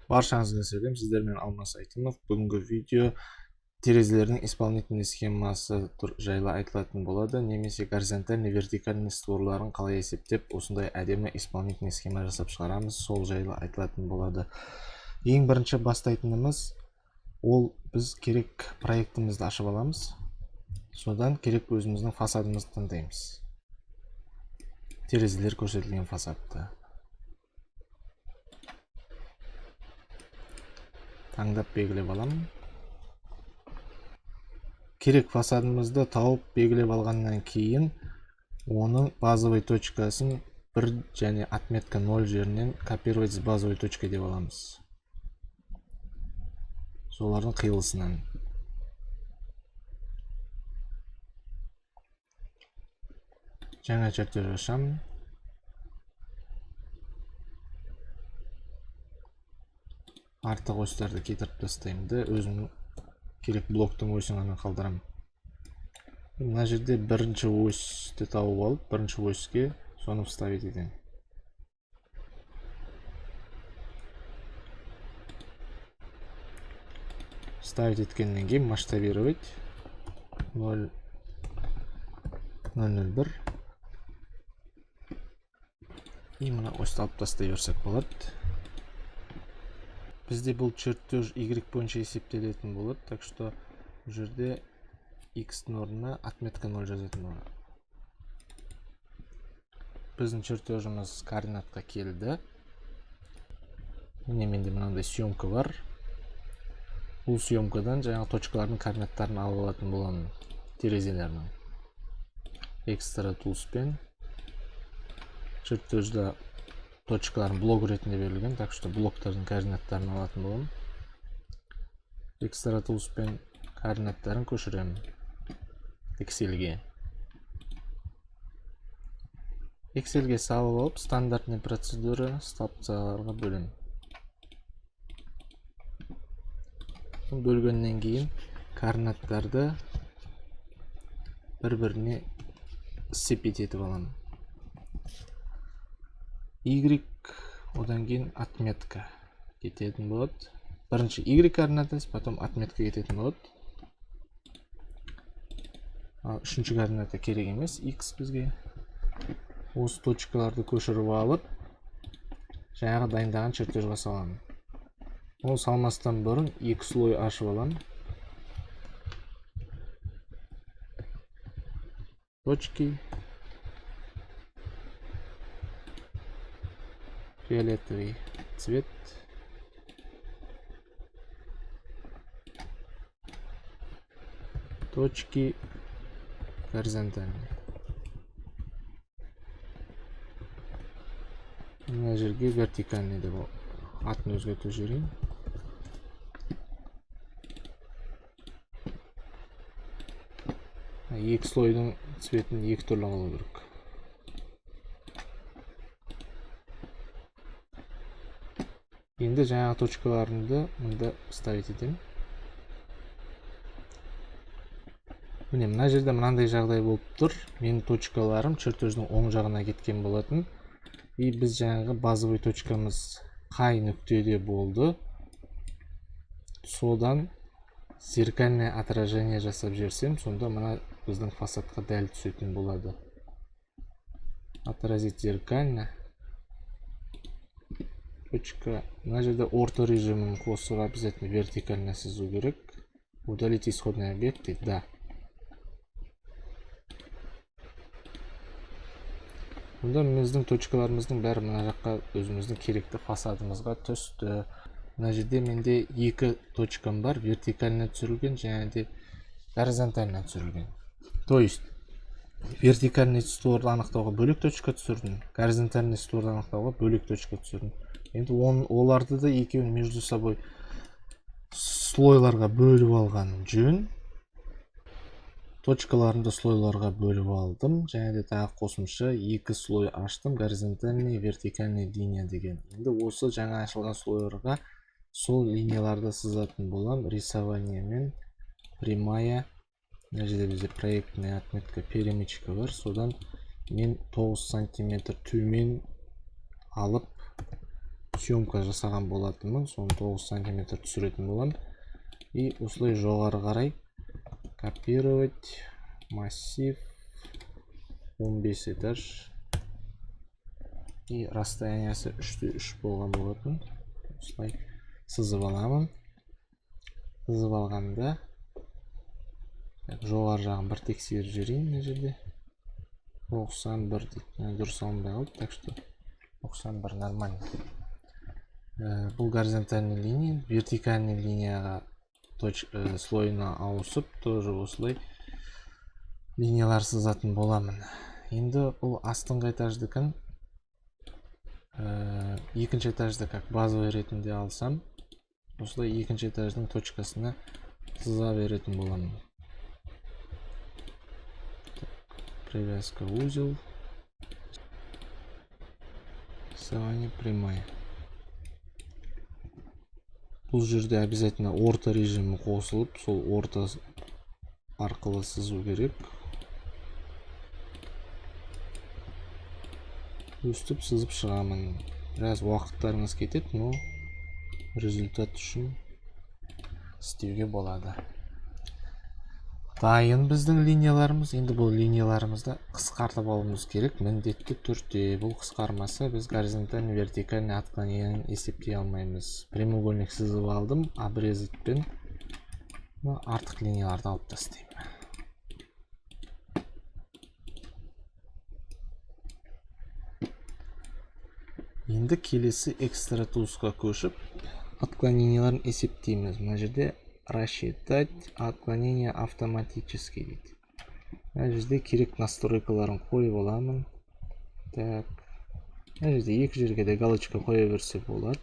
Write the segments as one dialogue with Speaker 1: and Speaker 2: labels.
Speaker 1: Баршаңызға сәлем, сіздермен Алмас Айтымов. Бүгінгі видео терезелердің исполнительный схемасы жайлы айтылатын болады, немесе горизонтальный, вертикальный створларын қалай есептеп, осындай әдемі исполнительный схема жасап шығарамыз, сол жайлы айтылатын болады. Ең бірінші бастайтынымыз ол біз керек проектімізді ашып аламыз. Содан керек өзіміздің фасадымызды таңдаймыз. Терезелер көрсетілген фасадты таңдап белгілеп аламын. Керек фасадымызды тауып белгілеп алғаннан кейін оның базовый точкасын 1 және отметка 0 жерінен копировать с базовой точкой деп аламыз. Солардың қиылысынан. Жаңа чертеж ашамын. Артық осьтарды кетіріп тастаймын да, өзімнің керек блоктың осін ғана қалдырамын. Мына жерде бірінші осьті тауып алып, бірінші оське соны вставить етемін. Вставить еткеннен кейін масштабировать ноль ноль ноль бір. И мына осьті алып тастай берсек болады. Бізде бұл чертеж Y бойынша есептелетін болады, так что бұл жерде X-тің орнына отметка 0 жазатын боламын. Біздің чертежіміз координатқа келді. Міне менде мынандай съемка бар. Бұл съемкадан жаңағы точкалардың координаттарын алып алатын боламын терезелерінің. Экстра тулспен чертежда точкаларын блок ретінде берілген, так что блоктардың координаттарын алатын боламын. Экстра тулспен координаттарын көшіремін Excelге. Excelге салып алып, стандартный процедура столбцаларға бөлемін. Бөлгеннен кейін координаттарды бір-біріне сцепить етіп аламын. Y, одан кейін отметка кететін болады. Бірінші Y координатасы, потом отметка кететін болады. Ал үшінші координата керек емес, X бізге. Осы точкаларды көшіріп алып, жаңағы дайындаған чертежға саламын. Ол салмастан бұрын екі слой ашып аламын. Точки. Фиолетовый цвет. Точки горизонтальные. Мына жерге вертикальный деп атын өзгертіп жіберейін. Екі слойдың цветін екі түрлі қылу керек. Енді жаңағы точкаларымды мында ставить етемін. Міне мына жерде мынандай жағдай болып тұр. Менің точкаларым чертеждің оң жағына кеткен болатын. И біз жаңағы базовый точкамыз қай нүктеде болды, содан зеркальное отражение жасап жіберсем, сонда мына біздің фасадқа дәл түсетін болады. Отразить зеркально. Точка. Мына жерде орто режимін қосып обязательно вертикально сызу керек. Удалить исходный объект дейді, да. Онда біздің точкаларымыздың бәрі мына жаққа өзіміздің керекті фасадымызға түсті. Мына жерде менде екі точкам бар, вертикально түсірілген және де горизонтально түсірілген. То есть вертикальный створды анықтауға бөлек точка түсірдім, горизонтальный створды анықтауға бөлек точка түсірдім. Енді оларды да екеуін между собой слойларға бөліп алған жөн. Точкаларымды слойларға бөліп алдым және де тағы қосымша екі слой аштым, горизонтальный, вертикальный линия деген. Енді осы жаңа ашылған слойларға сол линияларды сызатын боламын. Рисованиемен прямая, мына жерде бізде проектная отметка перемычка бар, содан мен 9 сантиметр төмен алып Съемка жасаған болатынмын, соны 9 сантиметр түсіретін боламын. И осылай жоғары қарай копировать, массив, 15 этаж, и расстояниясы 3-те 3 болған болатын. Осылай сызып аламын. Сызып алғанда жоғары жағын бір тексеріп жіберейін. Мына жерде 91 дейді. Мына дұрыс алынбай қалды, так что 91 нормально. Бұл горизонтальный линия, вертикальный линияға слойына ауысып, тоже осылай линиялар сызатын боламын. Енді бұл астыңғы этаждікін, екінші этажды как базовый ретінде алсам, осылай екінші этаждың точкасына сыза беретін боламын. Так, привязка узел, рисование прямая. Бұл жерде обязательно орта режимі қосылып, сол орта арқылы сызу керек. Өстіп сызып шығамын. Біраз уақыттарыңыз кетеді, но результат үшін істеуге болады. Дайын біздің линияларымыз. Енді бұл линияларымызды қысқартып алуымыз керек міндетті түрде. Бұл қысқармаса, біз горизонтальный, вертикальный отклонениені есептей алмаймыз. Прямоугольник сызып алдым, обрезатьпен артық линияларды алып тастаймын. Енді келесі экстра тулсқа көшіп, отклоненияларын есептейміз. Мына жерде рассчитать отклонение автоматически дейді. Мына жерде керек настройкаларын қойып аламын. Так, мына жерде екі жерге де галочка қоя берсе болады.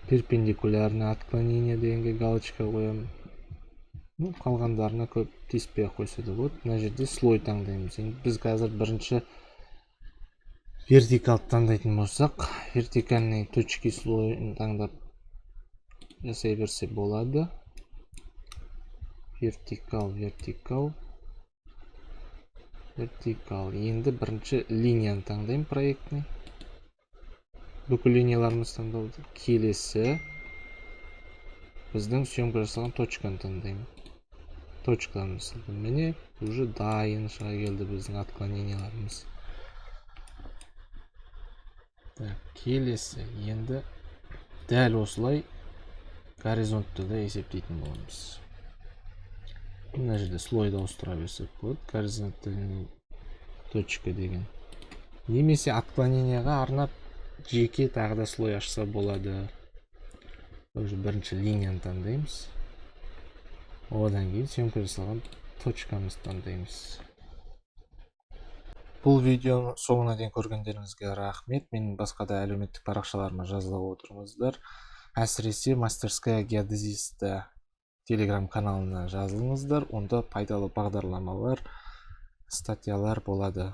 Speaker 1: Перпендикулярное отклонение дегенге галочка қоямын. Қалғандарына көп тиіспей ақ қойса да болады. Мына жерде слой таңдаймыз. Енді біз қазір бірінші вертикалды таңдайтын болсақ, вертикальный точки слойын таңдап жасай берсе болады. Вертикал, вертикал, вертикал. Енді бірінші линияны таңдаймын, проектный. Бүкіл линияларымыз таңдалды. Келесі біздің съемка жасалған точканы таңдаймын. Точкаларымыз міне уже дайын шыға келді біздің отклоненияларымыз. Так, келесі енді дәл осылай горизонтты да есептейтін боламыз. Мына жерде слойды ауыстыра берсек болады, горизонтальный точка деген. Немесе отклоненияға арнап жеке тағы да слой ашса болады. Уже бірінші линияны таңдаймыз. Одан кейін съемка жасалған точкамызды таңдаймыз. Бұл видеоны соңына дейін көргендеріңізге рахмет. Менің басқа да әлеуметтік парақшаларыма жазыла отырыңыздар. Әсіресе Мастерская геодезиста телеграм каналына жазылыңыздар. Онда пайдалы бағдарламалар, статьялар болады.